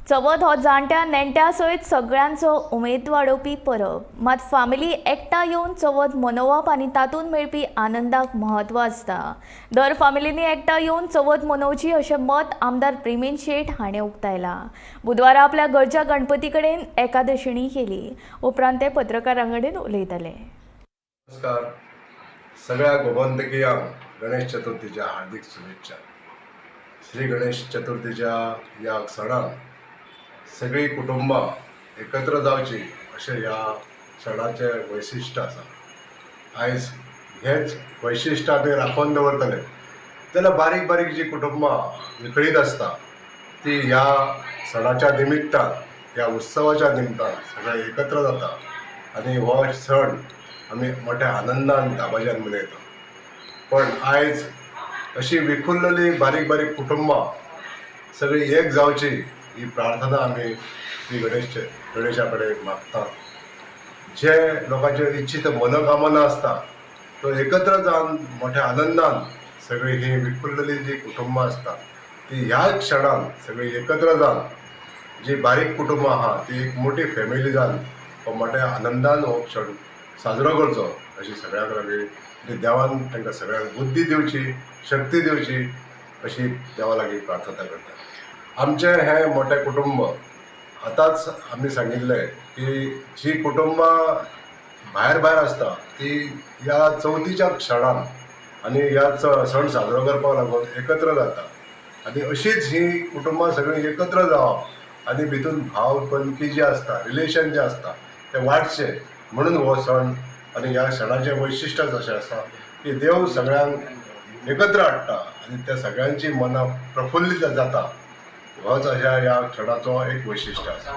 चवथ हो जाणट्या नेणट्या सयत सगळ्यांचो उमेद वाडोवपी परब. मात फामिली एकठांय येवन चवथ मनोवप आनी तातूंत मेळपी आनंदाक म्हत्व आसता. दर फामिलींनी एकठांय येवन चवथ मनोवची अशें मत आमदार प्रेमेंद शेट हाणें उक्तायलां. बुधवारा आपल्या घरच्या गणपती कडेन एकादशिणी केली. उपरांत ते पत्रकारां कडेन उलयताले. नमस्कार. सगळ्या गोमंतकीयांक गणेश चतुर्थीच्या हार्दिक शुभेच्छा. श्री गणेश चतुर्थीच्या ह्या सणाक सगळीं कुटुंबां एकत्र जावची अशें ह्या सणाचें वैशिश्ट आसा. आयज हेंच वैशिश्ट आमी राखून दवरतले जाल्यार बारीक बारीक जी कुटुंबां विखळीत आसता ती ह्या सणाच्या निमित्तान, ह्या उत्सवाच्या निमतान सगळे एकत्र जाता आनी हो सण आमी मोठ्या आनंदान, दबाज्यान मनयता. पण आयज अशी विखुरलेली बारीक बारीक कुटुंबां सगळीं एक जावची ही प्रार्थना आमी श्री गणेशा कडेन मागता. जे लोकांच्यो इच्छित मनोकामना आसता तो एकत्र जावन मोठ्या आनंदान सगळीं ही विखुरलेली जी कुटुंबां आसता ती ह्या क्षणान सगळीं एकत्र जावन, जी बारीक कुटुंबां आहा ती एक मोठी फॅमिली जावन हो मोठ्या आनंदान हो क्षण साजरो करचो अशी सगळ्यांक लागीं आनी देवान तांकां सगळ्यांक बुद्धी दिवची, शक्ती दिवची अशी देवा लागीं प्रार्थना करता. आमचें हें मोठें कुटुंब, आतांच आमी सांगिल्लें की जी कुटुंबां भायर भायर आसता ती ह्या चवथीच्या क्षणान आनी ह्या सण साजरो करपाक लागून एकत्र जाता आनी अशीच ही कुटुंबां सगळीं एकत्र जावप आनी भितून भावपणकी जी आसता, रिलेशन जें आसता तें वाडचें म्हणून हो सण. आनी ह्या सणाचें वैशिश्टच अशें आसा की देव सगळ्यांक एकत्र हाडटा आनी त्या सगळ्यांची मनां प्रफुल्लीत जाता. होच अशा ह्या क्षणाचो एक वैशिश्ट आसा.